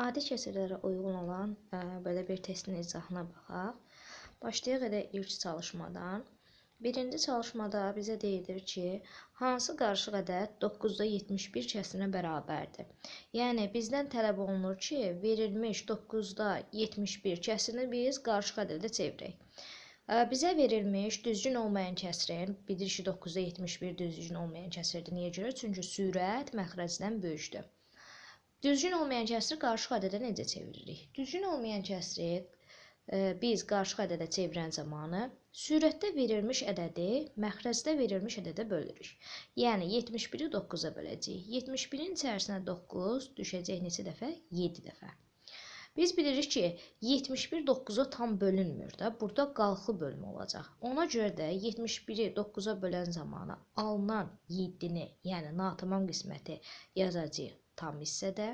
Adi kəsrlərə uyğun olan belə bir testin izahına baxaq. Başlayaq elə ilk çalışmadan. Birinci çalışmada bizə deyilir ki, hansı qarışıq ədəd 9-da 71 kəsrinə bərabərdir? Yəni, bizdən tələb olunur ki, verilmiş 9-da 71 kəsrini biz qarışıq ədədə çevirək. Bizə verilmiş düzgün olmayan kəsrin, bilirik ki, 9-da 71 düzgün olmayan kəsirdir. Niyə görə? Çünki sürət məxrəcdən böyükdür. Düzgün olmayan kəsri qarışıq ədədə necə çeviririk? Düzgün olmayan kəsri biz qarışıq ədədə çevirən zamanı sürətdə verilmiş ədədi məxrəcdə verilmiş ədədə bölürük. Yəni 71-i 9-a böləcəyik. 71-in içərisinə 9 düşəcək neçə dəfə? 7 dəfə. Biz bilirik ki, 71 9-a tam bölünmür də, burada qalxı bölümü olacaq. Ona görə də 71-i 9-a bölən zamanı alınan 7-ni, yəni natamam qisməti yazacağıq tam hissədə.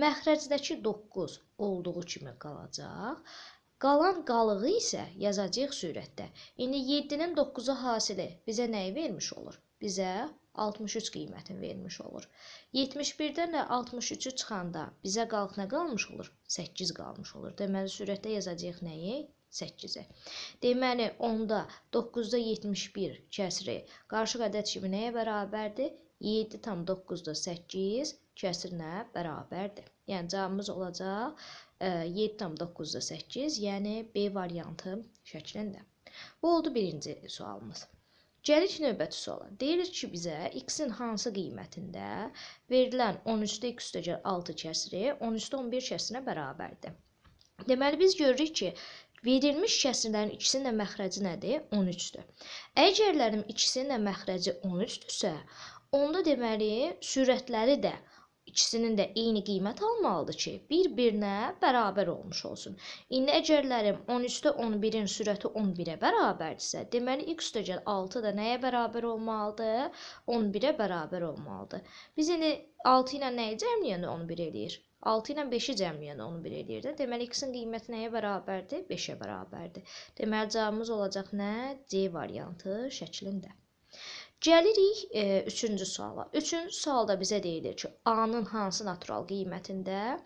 Məxrəcdəki 9 olduğu kimi qalacaq. Qalan qalığı isə yazacağıq sürətdə. İndi 7-nin 9-a hasili bizə nəyi vermiş olur? Bizə 63 qiymətini vermiş olur. 71-dən də 63-ü çıxanda bizə qalıq nə qalmış olur? 8 qalmış olur. Deməli, sürətdə yazacağıq nəyi? 8-i. Deməli, onda 9-da 71 kəsri qarışıq ədəd kimi nəyə bərabərdir? 7,9-da 8 kəsrinə bərabərdir. Yəni, cavabımız olacaq 7,9-da 8, yəni B variantı şəklində. Bu oldu birinci sualımız. Gəlirik növbəti suala. Deyilir ki, bizə x-in hansı qiymətində verilən 13-də x üstəgəl 6 kəsri 13-də 11 kəsrinə bərabərdir. Deməli, biz görürük ki, verilmiş kəsirlərin ikisinin də məxrəci nədir? 13-dür. Əgərlərin ikisinin də məxrəci 13-dürsə, onda deməli, sürətləri də ikisinin də eyni qiymət almalıdır ki, bir-birinə bərabər olmuş olsun. İndi əgərlərim 13-də 11-in sürəti 11-ə bərabərdirsə, deməli x üstəgəl 6 da nəyə bərabər olmalıdır? 11-ə bərabər olmalıdır. Biz indi 6 ilə nəyi cəmləyəndə 11 eləyir? 6 ilə 5-i cəmləyəndə 11 eləyir də. Deməli x-in qiyməti nəyə bərabərdir? 5-ə bərabərdir. Deməli cavabımız olacaq nə? C variantı şəklində. Gəlirik üçüncü suala. Üçüncü sualda bizə deyilir ki, A-nın hansı natural qiymətində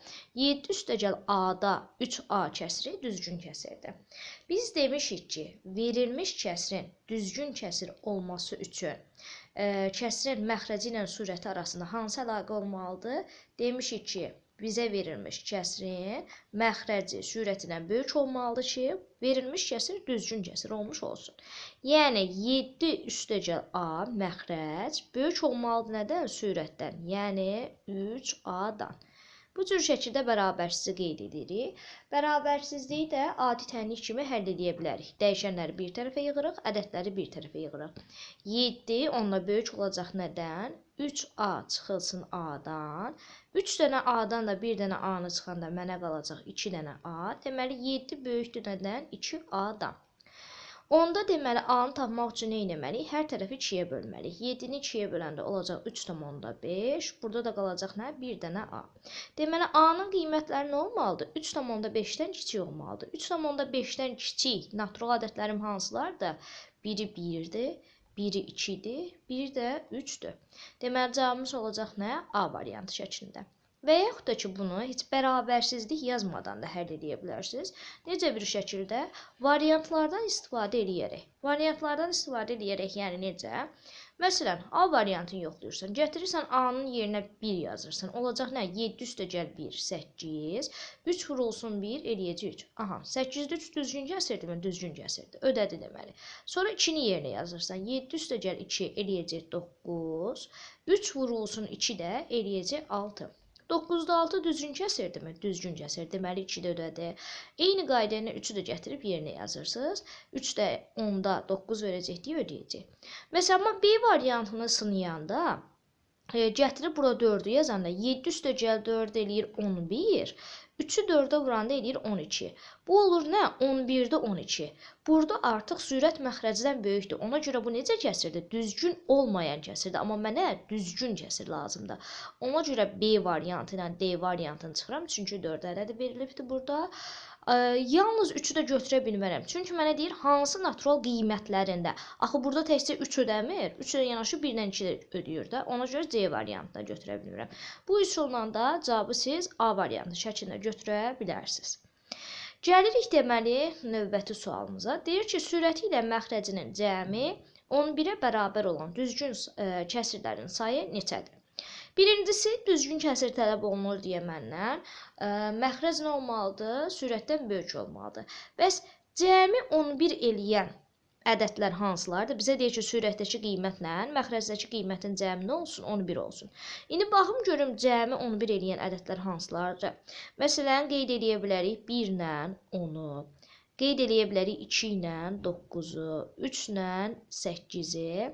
7 üstəgəl A-da 3A kəsri düzgün kəsirdir. Biz demişik ki, verilmiş kəsrin düzgün kəsir olması üçün kəsrin məxrəci ilə sürəti arasında hansı əlaqə olmalıdır? Demişik ki, bizə verilmiş kəsrin məxrəci sürətindən böyük olmalıdır ki, verilmiş kəsir düzgün kəsir olmuş olsun. Yəni, 7 üstəgəl A məxrəc böyük olmalıdır nədən? Sürətdən, yəni 3A-dan. Bu cür şəkildə bərabərsizliyi qeyd edirik. Bərabərsizliyi də adi tənlik kimi həll edə bilərik. Dəyişənləri bir tərəfə yığırıq, ədədləri bir tərəfə yığırıq. 7 onunla böyük olacaq nədən? 3A çıxılsın A-dan. 3 dənə A-dan da 1 dənə A-nı çıxanda mənə qalacaq 2 dənə A. Deməli, 7 böyükdür nədən? 2A-dan. Onda deməli, A-nı tapmaq üçün nə etməliyik? Hər tərəfi 2-yə bölməliyik. 7-ni 2-yə böləndə olacaq 3,5. Burada da qalacaq nə? 1 dənə A. Deməli, A-nın qiymətləri nə olmalıdır? 3,5-dən kiçik olmalıdır. 3,5-dən kiçik natural ədədlərim hansılardır? Biri 1-dir, biri 2-dir, biri də 3-dür. Deməli, cavabımız olacaq nə? A variantı şəklində. Və yaxud da ki, bunu heç bərabərsizlik yazmadan da həll edə bilərsiniz. Necə bir şəkildə? Variantlardan istifadə eləyərək. Variantlardan istifadə eləyərək, yəni necə? Məsələn, A variantını yoxlayırsan. Gətirirsən A-nın yerinə 1 yazırsan. Olacaq nə? 7 üstəgəl 1, 8. 3 vurulsun 1, eləyəcək 3. Aha, 8-də 3 düzgün kəsirdimi? Düzgün kəsirdi. Ödədi deməli. Sonra 2-ni yerinə yazırsan. 7 üstəgəl 2 eləyəcək 9. 3 vurulsun 2 də eləyəcək 6. 9-da 6 düzgün kəsirdimi? Düzgün kəsir. Deməli, 2 də ödədi. Eyni qayda ilə 3-ü də gətirib yerinə yazırsınız. 3 də 10-da 9 verəcək deyə ödəyəcək. Məsələn, B variantını sınayanda gətirib bura 4-ü yazanda 7 üstəgəl 4 eləyir 11. 3-ü 4-ə vuranda eləyir 12. Bu olur nə? 11-də 12. Burada artıq sürət məxrəcdən böyükdür. Ona görə bu necə kəsirdir? Düzgün olmayan kəsirdir. Amma mənə düzgün kəsir lazımdır. Ona görə B variantı ilə D variantını çıxıram. Çünki 4 ədədi verilibdir burada. Yalnız 3-ü də götürə bilmərəm. Çünki mənə deyir, hansı natural qiymətlərində. Axı, burada təkcə 3 ödəmir. 3 ilə yanaşı 1 ilə 2 də ödəyir də. Ona görə C variantına götürə bilmirəm. Bu üsulla da cavabı siz A variantı şəklində götürə bilərsiniz. Gəlirik deməli növbəti sualımıza. Deyir ki, sürəti ilə məxrəcinin cəmi 11-ə bərabər olan düzgün kəsirlərin sayı neçədir? Birincisi, düzgün kəsir tələb olunur deyə məndən. Məxrəc nə olmalıdır? Sürətdən böyük olmalıdır. Bəs cəmi 11 eləyən ədədlər hansılardır? Bizə deyir ki, sürətdəki qiymətlə məxrəcdəki qiymətin cəmi nə olsun? 11 olsun. İndi baxım görüm cəmi 11 eləyən ədədlər hansılardır? Məsələn, qeyd eləyə bilərik 1 ilə 10-u, qeyd eləyə bilərik 2 ilə 9-u, 3 ilə 8-i,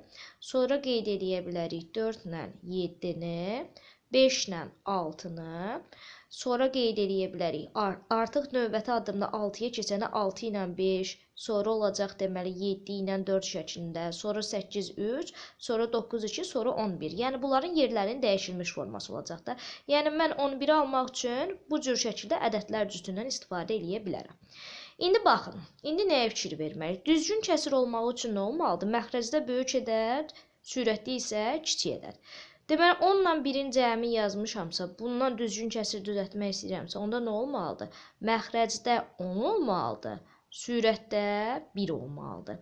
sonra qeyd eləyə bilərik 4 ilə 7-ni, 5 ilə 6-nı, sonra qeyd eləyə bilərik. Artıq növbəti addımda 6-ya keçəndə 6 ilə 5, sonra olacaq deməli 7 ilə 4 şəklində, sonra 8, 3, sonra 9, 2, sonra 11. Yəni, bunların yerlərinin dəyişilmiş forması olacaq da. Yəni, mən 11-i almaq üçün bu cür şəkildə ədədlər cütündən istifadə eləyə bilərəm. İndi baxın, indi nəyə fikir verməliyik? Düzgün kəsir olmağı üçün nə olmalıdır? Məxrəcdə böyük ədəd, sürətli isə kiçik ədəd. Deməli, 10 ilə 1-in cəmi yazmışamsa, bundan düzgün kəsir düzəltmək istəyirəmsə, onda nə olmalıdır? Məxrəcdə 10 olmalıdır, sürətdə 1 olmalıdır.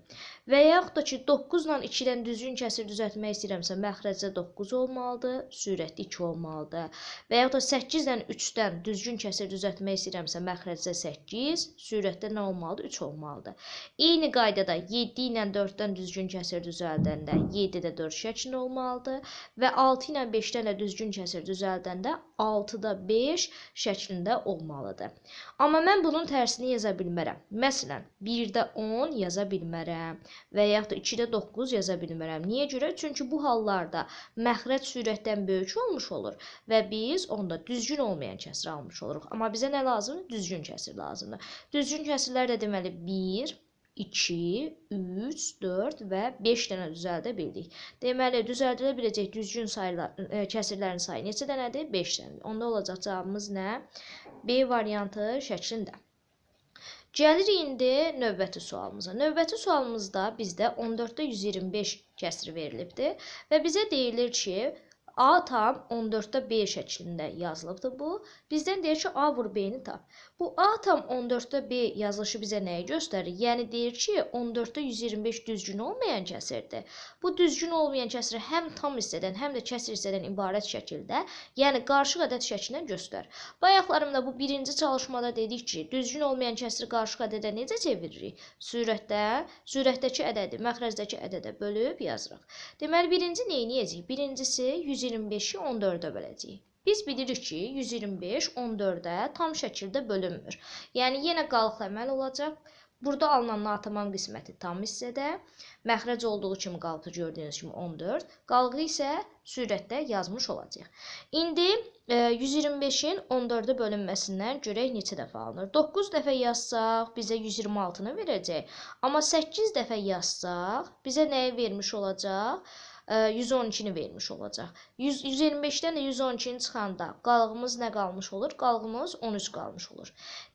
Və yaxud da ki, 9 ilə 2-dən düzgün kəsir düzəltmək istəyirəmsə, məxrəcdə 9 olmalıdır, sürətdə 2 olmalıdır. Və yaxud da 8 ilə 3-dən düzgün kəsir düzəltmək istəyirəmsə, məxrəcdə 8, sürətdə nə olmalıdır? 3 olmalıdır. Eyni qaydada 7 ilə 4-dən düzgün kəsir düzəldəndə 7-də 4 şəklində olmalıdır və 6 ilə 5-dən də düzgün kəsir düzəldəndə 6-da 5 şəklində olmalıdır. Amma mən bunun tərsini yaza bilmərəm. Məsələn, 1-də 10 yaza bilmərəm və yaxud da 2-də 9 yaza bilmərəm. Niyə görə? Çünki bu hallarda məxrəc sürətdən böyük olmuş olur və biz onda düzgün olmayan kəsir almış oluruq. Amma bizə nə lazımdır? Düzgün kəsir lazımdır. Düzgün kəsirlər də deməli 1, 2, 3, 4 və 5 dənə düzəldə bildik. Deməli, düzəldilə biləcək düzgün sayılar, kəsirlərin sayı neçə dənədir? 5 dənədir. Onda olacaq cavabımız nə? B variantı şəklində. Gəlirik indi növbəti sualımıza. Növbəti sualımızda bizdə 14-də 125 kəsiri verilibdir və bizə deyilir ki, A tam 14-də B şəklində yazılıbdır bu. Bizdən deyir ki, A vur B-ni tap. Bu A tam 14-də B yazılışı bizə nəyi göstərir? Yəni deyir ki, 14-də 125 düzgün olmayan kəsirdir. Bu düzgün olmayan kəsiri həm tam hissədən, həm də kəsir hissədən ibarət şəkildə, yəni qarışıq ədəd şəklindən göstər. Bayaqlarımda bu birinci çalışmada dedik ki, düzgün olmayan kəsiri qarışıq ədədə necə çeviririk? Sürətdəki ədədi məxrəcdəki ədədə bölüb yazırıq. Deməli, birinci nə edəcəyik? Birincisi 125-i 14-ə böləcəyik. Biz bilirik ki, 125 14-ə tam şəkildə bölünmür. Yəni, yenə qalıqlı əməl olacaq. Burada alınan natamam qisməti tam hissədə, məxrəc olduğu kimi qalıqlı gördüyünüz kimi 14, qalıqlı isə sürətdə yazmış olacaq. İndi 125-in 14-ə bölünməsindən görək neçə dəfə alınır. 9 dəfə yazsaq bizə 126-nı verəcək, amma 8 dəfə yazsaq bizə nəyi vermiş olacaq? 112-ni vermiş olacaq. 125-dən də 112-ni çıxanda qalığımız nə qalmış olur? Qalığımız 13 qalmış olur.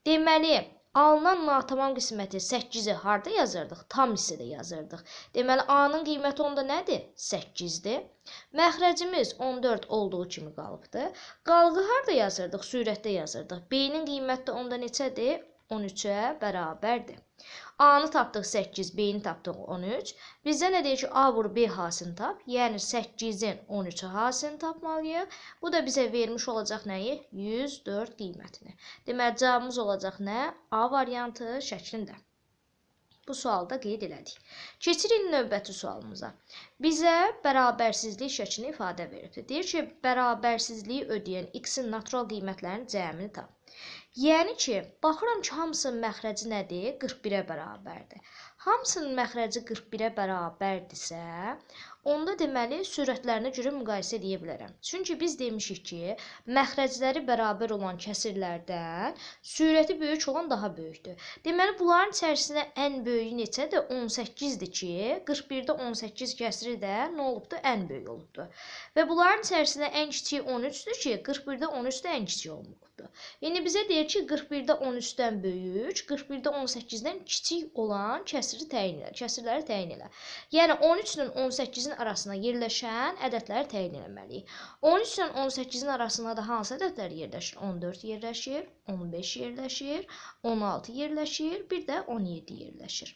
Deməli, alınan natamam qisməti 8-i harda yazırdıq? Tam hissədə yazırdıq. Deməli, A-nın qiyməti onda nədir? 8-dir. Məxrəcimiz 14 olduğu kimi qalıbdır. Qalığı harda yazırdıq? Sürətdə yazırdıq. B-nin qiyməti də onda neçədir? 13-ə bərabərdir. A-nı tapdıq 8, B-ni tapdıq 13. Bizdə nə deyir ki, A vur B hasilini tap. Yəni 8-in 13-ü hasilini tapmalıyıq. Bu da bizə vermiş olacaq nəyi? 104 qiymətini. Deməli, cavabımız olacaq nə? A variantı şəklində. Bu sualı da qeyd elədik. Keçirik növbəti sualımıza. Bizə bərabərsizlik şəklini ifadə veribdir. Deyir ki, bərabərsizliyi ödəyən x-in natural qiymətlərinin cəmini tap. Yəni ki, baxıram ki, hamısının məxrəci nədir? 41-ə bərabərdir. Hamısının məxrəci 41-ə bərabərdirsə, onda deməli sürətlərinə görə müqayisə edə bilərəm. Çünki biz demişik ki, məxrəcləri bərabər olan kəsirlərdən sürəti böyük olan daha böyükdür. Deməli, bunların içərisində ən böyüyü neçədir? 18-dir ki, 41-də 18 kəsiri də nə olubdur? Ən böyük olubdur. Və bunların içərisində ən kiçiyi 13-dür ki, 41-də 13 də ən kiçiyi olubdur. İndi bizə deyir ki, 41-də 13-dən böyük, 41-də 18-dən kiçik olan kəsiri təyin elə, kəsirləri təyin elə. Yəni 13 ilə 18-in arasına yerləşən ədədləri təyin eləməliyik. 13 ilə 18-in arasına da hansı ədədlər yerləşir? 14 yerləşir, 15 yerləşir, 16 yerləşir, bir də 17 yerləşir.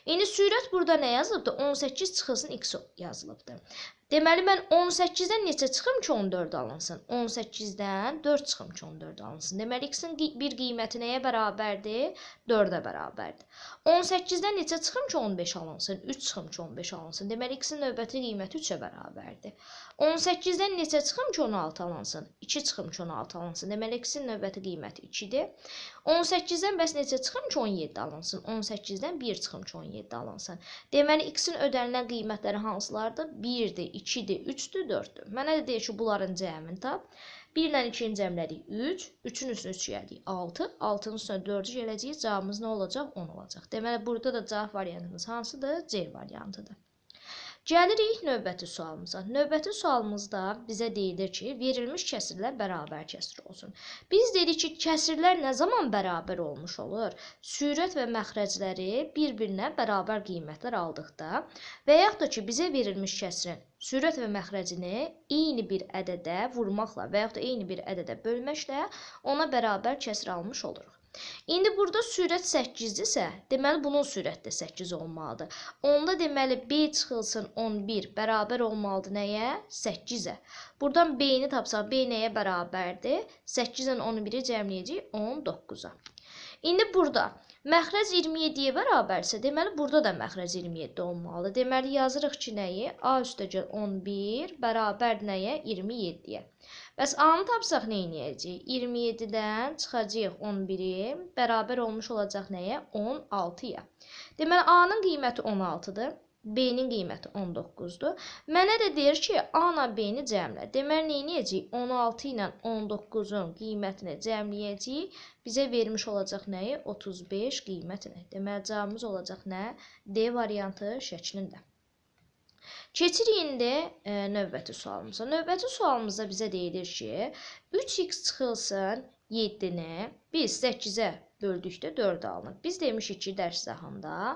İndi sürət burada nə yazılıbdır? 18 çıxılsın x yazılıbdır. Deməli, mən 18-dən neçə çıxım ki, 14 alınsın? 18-dən 4 çıxım ki, 14 alınsın. Deməli, x-in bir qiyməti nəyə bərabərdir? 4-ə bərabərdir. 18-dən neçə çıxım ki, 15 alınsın? 3 çıxım ki, 15 alınsın. Deməli, x-in növbəti qiyməti 3-ə bərabərdir. 18-dən neçə çıxım ki, 16 alınsın? 2 çıxım ki, 16 alınsın. Deməli, x-in növbəti qiyməti 2-dir. 18-dən bəs neçə çıxım ki, 17 alınsın? 18-dən 1 çıxım ki, 17 alınsın. Deməli, x-in ödənilən qiymətləri hansılardır? 1-dir, 2-dir, 3-dür, 4-dür. Mənə də deyir ki, bunların cəmini tap. 1 ilə 2-ni cəmlədik 3, 3-ün üstünə 3 gəldik 6, 6-nın üstünə 4-ü gələcəyik. Cavabımız nə olacaq? 10 olacaq. Deməli, burada da cavab variantımız hansıdır? C variantıdır. Gəlirik növbəti sualımıza. Növbəti sualımızda bizə deyilir ki, verilmiş kəsirlər bərabər kəsir olsun. Biz dedik ki, kəsirlər nə zaman bərabər olmuş olur? Sürət və məxrəcləri bir-birinə bərabər qiymətlər aldıqda və yaxud da ki, bizə verilmiş kəsirin sürət və məxrəcini eyni bir ədədə vurmaqla və yaxud da eyni bir ədədə bölməklə ona bərabər kəsir almış oluruq. İndi burada sürət 8-dirsə, deməli bunun sürəti də 8 olmalıdır. Onda deməli B çıxılsın 11 bərabər olmalıdır nəyə? 8-ə. Buradan B-ni tapsaq, B nəyə bərabərdir? 8 ilə 11-i cəmləyəcəyik 19-a. İndi burada məxrəc 27-yə bərabərsə, deməli burada da məxrəc 27 olmalıdır. Deməli yazırıq ki, nəyi? A üstəgəl 11 bərabər nəyə? 27-yə. Bəs A-nı tapsaq nə edəcəyik? 27-dən çıxacağıq 11-i, bərabər olmuş olacaq nəyə? 16-ya. Deməli A-nın qiyməti 16-dır. B-nin qiyməti 19-dur. Mənə də deyir ki, A ilə B-ni cəmlə. Deməli, nə edəcəyik? 16 ilə 19-un qiymətini cəmləyəcəyik. Bizə vermiş olacaq nəyi? 35 qiymətini. Deməli, cavabımız olacaq nə? D variantı şəklində. Keçirik indi növbəti sualımıza. Növbəti sualımızda bizə deyilir ki, 3x çıxılsın 7-ni biz 8-ə böldükdə 4 alınır. Biz demişik ki, dərs izahında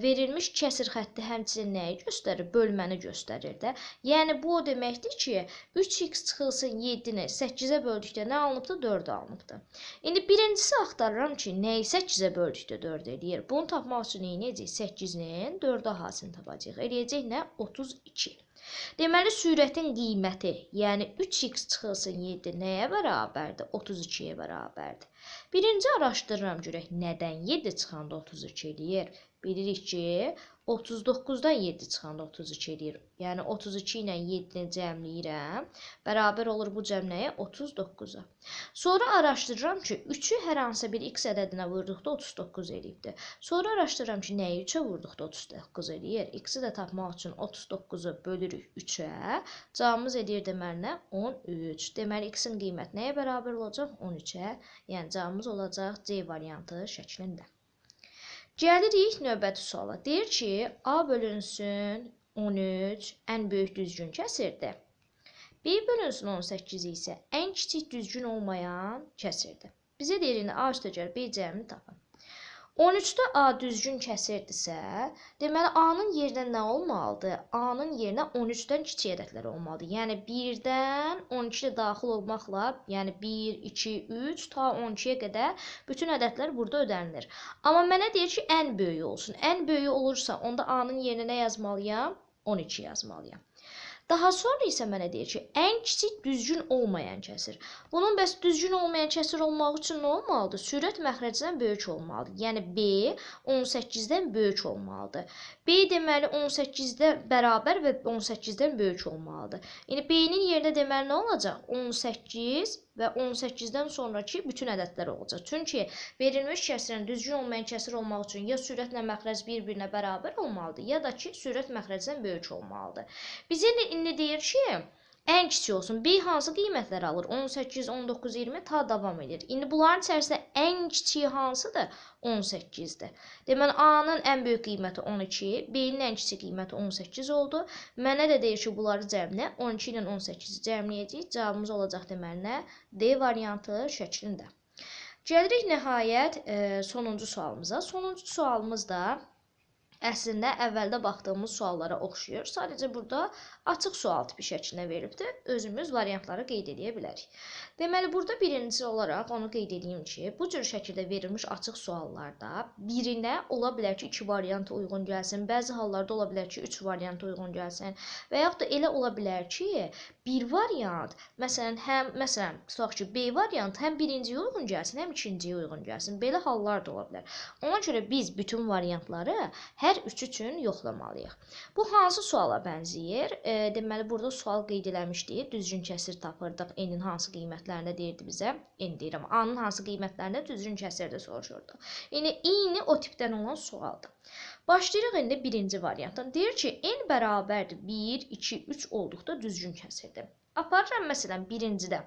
verilmiş kəsir xətti həmçinin nəyi göstərir? Bölməni göstərir də. Yəni, bu o deməkdir ki, 3x çıxılsın 7-ni 8-ə böldükdə nə alınıbdır? 4 alınıbdır. İndi birincisi axtarıram ki, nəyi 8-ə böldükdə 4 eləyir? Bunu tapmaq üçün nə edəcəyik? 8-in 4-ə hasilini tapacağıq. Eləyəcək nə? 32. Deməli, sürətin qiyməti, yəni 3x çıxılsın 7 nəyə bərabərdir? 32-yə bərabərdir. Birinci araşdırıram görək, nədən 7 çıxanda 32 eləyir? Bilirik ki, 39-dan 7 çıxanda 32 eləyir. Yəni, 32 ilə 7-ni cəmləyirəm. Bərabər olur bu cəm nəyə? 39-a. Sonra araşdırıram ki, 3-ü hər hansısa bir x ədədinə vurduqda 39 eləyibdir. Sonra araşdırıram ki, nəyi 3-ə vurduqda 39 eləyir? X-i də tapmaq üçün 39-u bölürük 3-ə. Cavabımız eləyir deməli nə? 13. Deməli, x-in qiyməti nəyə bərabər olacaq? 13-ə. Yəni, cavabımız olacaq C variantı şəklində. Gəlirik növbəti suala. Deyir ki, A bölünsün 13 ən böyük düzgün kəsirdir. B bölünsün 18 isə ən kiçik düzgün olmayan kəsirdir. Bizə deyir indi A üstəgəl B cəmini tapın. 13-də A düzgün kəsirdirsə, deməli A-nın yerinə nə olmalıdır? A-nın yerinə 13-dən kiçik ədədlər olmalıdır. Yəni 1-dən 12-də daxil olmaqla, yəni 1, 2, 3 ta 12-yə qədər bütün ədədlər burada ödənilir. Amma mənə deyir ki, ən böyüyü olsun. Ən böyüyü olursa, onda A-nın yerinə nə yazmalıyam? 12 yazmalıyam. Daha sonra isə mənə deyir ki, ən kiçik düzgün olmayan kəsir. Bunun bəs düzgün olmayan kəsir olmaq üçün nə olmalıdır? Sürət məxrəcdən böyük olmalıdır. Yəni B 18-dən böyük olmalıdır. B deməli 18-də bərabər və 18-dən böyük olmalıdır. İndi B-nin yerinə deməli nə olacaq? 18 və 18-dən sonraki bütün ədədlər olacaq. Çünki verilmiş kəsirin düzgün olmayan kəsir olmaq üçün ya sürətlə məxrəc bir-birinə bərabər olmalıdır, ya da ki, sürət məxrəcdən böyük olmalıdır. Bizə indi deyir ki, Ən kiçik olsun. B hansı qiymətləri alır? 18, 19, 20 ta davam edir. İndi bunların içərisində ən kiçiyi hansıdır? 18-dir. Deməli, A-nın ən böyük qiyməti 12, B-nin ən kiçik qiyməti 18 oldu. Mənə də deyir ki, bunları cəmlə. 12 ilə 18-i cəmləyəcəyik. Cavabımız olacaq deməli nə? D variantı şəklində. Gəlirik nəhayət sonuncu sualımıza. Sonuncu sualımız da əslində əvvəldə baxdığımız suallara oxşayır. Sadəcə burada açıq sual tipi şəklində verilibdir. Özümüz variantları qeyd edə bilərik. Deməli, burada birincisi olaraq onu qeyd edeyim ki, bu cür şəkildə verilmiş açıq suallarda birinə ola bilər ki, 2 varianta uyğun gəlsin. Bəzi hallarda ola bilər ki, 3 varianta uyğun gəlsin. Və yaxud da elə ola bilər ki, bir variant, məsələn, həm, tutaq ki, B variantı həm birinciyə uyğun gəlsin, həm ikinciyə uyğun gəlsin. Belə hallar da ola bilər. Ona görə biz bütün variantları hər üçü üçün yoxlamalıyıq. Bu hansı suala bənzəyir? Deməli, burada sual qeyd eləmişdi. Düzgün kəsir tapırdıq. N-in hansı qiymətlərində deyirdi bizə. N deyirəm. A-nın hansı qiymətlərində düzgün kəsirdə soruşurdu. Yəni, eyni o tipdən olan sualdır. Başlayırıq indi birinci variantdan. Deyir ki, N bərabərdir 1, 2, 3 olduqda düzgün kəsirdir. Aparıram, məsələn, birincidə.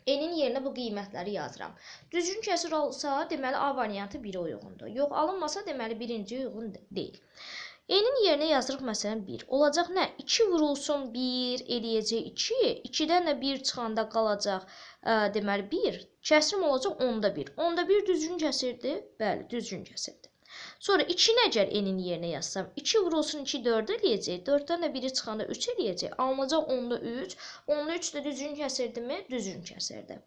N-in yerinə bu qiymətləri yazıram. Düzgün kəsir olsa, deməli A variantı 1-ə uyğundur. Yox, alınmasa, deməli birinciyə uyğun deyil. N-in yerinə yazırıq məsələn 1. Olacaq nə? 2 vurulsun 1 eləyəcək 2. 2-dən də 1 çıxanda qalacaq deməli 1. Kəsirim olacaq 10-da 1. 10-da 1 düzgün kəsirdir? Bəli, düzgün kəsirdir. Sonra 2 əgər n-in yerinə yazsam, 2 vurulsun 2 4 eləyəcək, 4-dən də 1-i çıxanda 3 eləyəcək, alınacaq 10-da 3, 10-da 3 də düzgün kəsirdimi? Düzgün kəsirdi.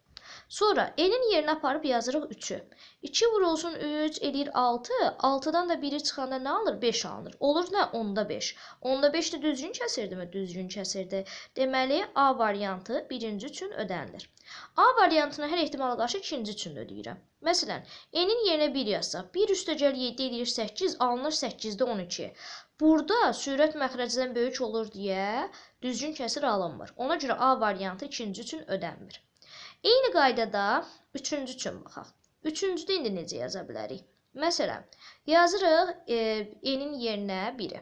Sonra n-in yerinə aparıb yazırıq 3-ü. 2 vurulsun 3 eləyir 6, 6-dan da 1-i çıxanda nə alır? 5 alınır. Olur nə? 10-da 5. 10-da 5 də düzgün kəsirdimi? Düzgün kəsirdi. Deməli, A variantı birinci üçün ödənilir. A variantını hər ehtimala qarşı ikinci üçün də ödəyirəm. Məsələn, n-in yerinə 1 yazsaq, 1 üstəgəl 7 eləyir 8, alınır 8-də 12. Burada sürət məxrəcdən böyük olur deyə düzgün kəsir alınmır. Ona görə A variantı ikinci üçün ödənmir. Eyni qaydada üçüncü üçün baxaq. Üçüncüdə indi necə yaza bilərik? Məsələn, yazırıq n-in yerinə 1-i.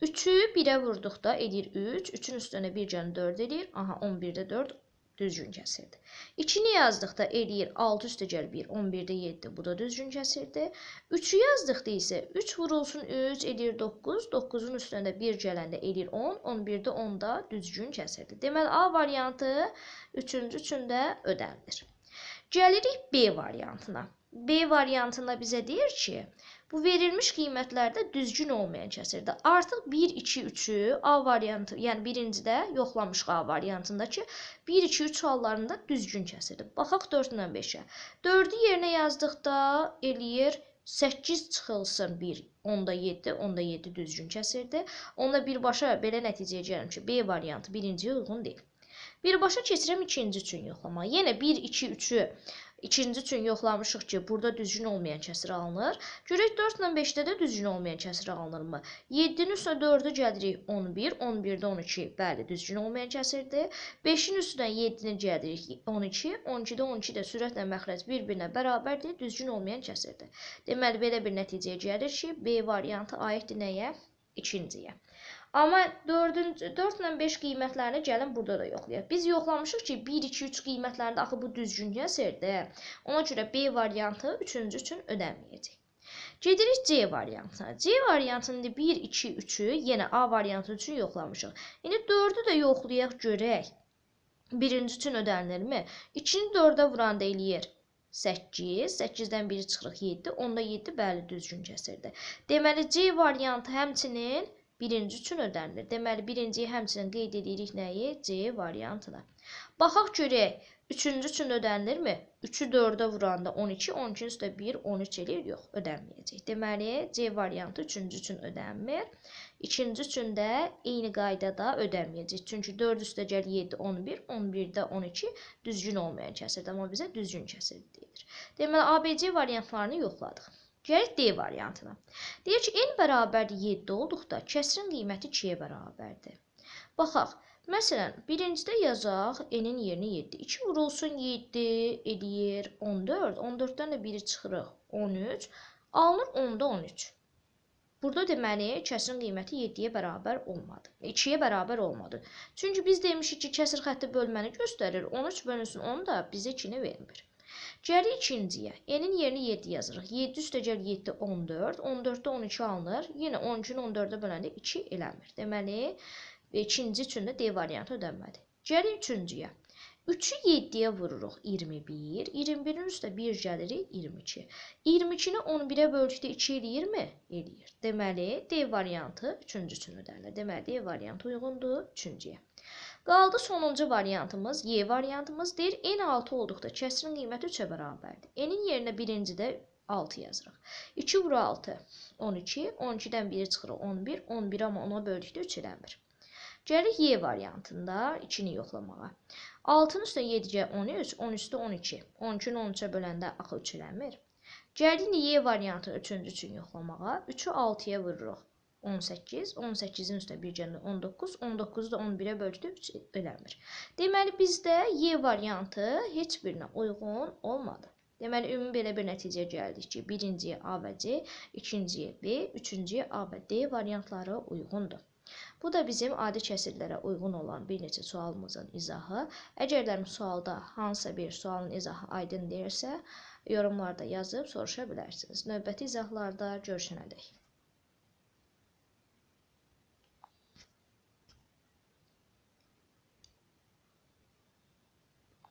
3-ü 1-ə vurduqda eləyir 3, 3-ün üstünə 1 gələn 4 eləyir. Aha, 11-də 4 düzgün kəsirdi. 2-ni yazdıqda eləyir 6 üstəgəl 1, 11-də 7, bu da düzgün kəsirdi. 3-ü yazdıqda isə 3 vurulsun 3 eləyir 9, 9-un üstünə də 1 gələndə eləyir 10, 11-də 10 da düzgün kəsirdi. Deməli, A variantı üçüncü üçün də ödənilir. Gəlirik B variantına. B variantında bizə deyir ki, bu verilmiş qiymətlərdə düzgün olmayan kəsirdir. Artıq 1, 2, 3-ü A variantı, yəni birincidə yoxlamışıq A variantında ki, 1, 2, 3 hallarında düzgün kəsirdir. Baxaq 4 ilə 5-ə. 4-ü yerinə yazdıqda eləyir 8 çıxılsın 1, 10-da 7, 10-da 7 düzgün kəsirdir. Onda birbaşa belə nəticəyə gəlirəm ki, B variantı birinciyə uyğun deyil. Birbaşa keçirəm ikinci üçün yoxlama. Yenə 1, 2, 3-ü ikinci üçün yoxlamışıq ki, burada düzgün olmayan kəsir alınır. Görək 4 ilə 5-də də düzgün olmayan kəsir alınırmı? 7-nin üstünə 4-ü gəlirik 11, 11-də 12, bəli, düzgün olmayan kəsirdir. 5-in üstünə 7-ni gəlirik 12, 12-də 12 də sürətlə məxrəc bir-birinə bərabərdir, düzgün olmayan kəsirdir. Deməli, belə bir nəticəyə gəlir ki, B variantı aiddir nəyə? İkinciyə. Amma 4 ilə 5 qiymətlərini gəlin burada da yoxlayaq. Biz yoxlamışıq ki, 1, 2, 3 qiymətlərində axı bu düzgün kəsirdir. Ona görə B variantı üçüncü üçün ödənməyəcək. Gedirik C variantına. C variantında 1, 2, 3-ü yenə A variantı üçün yoxlamışıq. İndi 4-ü də yoxlayaq görək. Birinci üçün ödənilirmi? 2-ni 4-ə vuranda eləyir 8, 8-dən 1-i çıxırıq 7, onda 7 bəli düzgün kəsirdir. Deməli, C variantı həmçinin birinci üçün ödənilir. Deməli, birinciyi həmçinin qeyd edirik nəyi? C variantına. Baxaq görək, üçüncü üçün ödənilirmi? 3-ü 4-ə vuranda 12, 12-nin üstə 1, 13 eləyir. Yox, ödənməyəcək. Deməli, C variantı üçüncü üçün ödənmir. İkinci üçün də eyni qaydada ödənməyəcək. Çünki 4 üstəgəl 7, 11, 11-də 12 düzgün olmayan kəsirdir. Amma bizə düzgün kəsir deyilir. Deməli, A, B, C variantlarını yoxladıq. Gəlirik D variantına. Deyir ki, n bərabərdir 7 olduqda kəsirin qiyməti 2-yə bərabərdir. Baxaq, məsələn, birincidə yazaq n-in yerinə 7. 2 vurulsun 7 eləyir 14. 14-dən də 1-i çıxırıq 13. Alınır 10-da 13. Burada deməli, kəsirin qiyməti 7-yə bərabər olmadı. 2-yə bərabər olmadı. Çünki biz demişik ki, kəsir xətti bölməni göstərir. 13 bölünsün 10 da bizə 2-ni vermir. Gəlir ikinciyə. N-in yerini 7 yazırıq. 7 üstəgəl 7, 14. 14-də 12 alınır. Yenə 12-ni 14-ə böləndə 2 eləmir. Deməli, ikinci üçün də D variantı ödənmədi. Gəlir üçüncüyə. 3-ü 7-yə vururuq 21, 21-in üstə 1 gəlirik 22. 22-ni 11-ə böldükdə 2 eləyirmi? Eləyir. Deməli, D variantı üçüncü üçün ödənilir. Deməli, D variantı uyğundur üçüncüyə. Qaldı sonuncu variantımız, Y variantımız deyir. N 6 olduqda kəsirin qiyməti 3-ə bərabərdir. N-in yerinə birincidə 6 yazırıq. 2 vuru 6, 12, 12-dən 1-i çıxırıq 11, 11 amma 10-a böldükdə 3 eləmir. Gəlirik Y variantında 2-ni yoxlamağa. 6-nın üstə 7-ə 13, 13-də 12. 12-ni 13-ə böləndə axı 3 eləmir. Gəlirik Y variantını üçüncü üçün yoxlamağa. 3-ü 6-ya vururuq. 18, 18-in üstə 1 gəlir 19, 19-u da 11-ə böldükdə 3 eləmir. Deməli, bizdə Y variantı heç birinə uyğun olmadı. Deməli, ümumi belə bir nəticəyə gəldik ki, birinciyə A və C, ikinciyə B, üçüncüyə A və D variantları uyğundur. Bu da bizim adi kəsirlərə uyğun olan bir neçə sualımızın izahı. Əgər sualda hansısa bir sualın izahı aydın deyilsə, yorumlarda yazıb soruşa bilərsiniz. Növbəti izahlarda görüşənədək.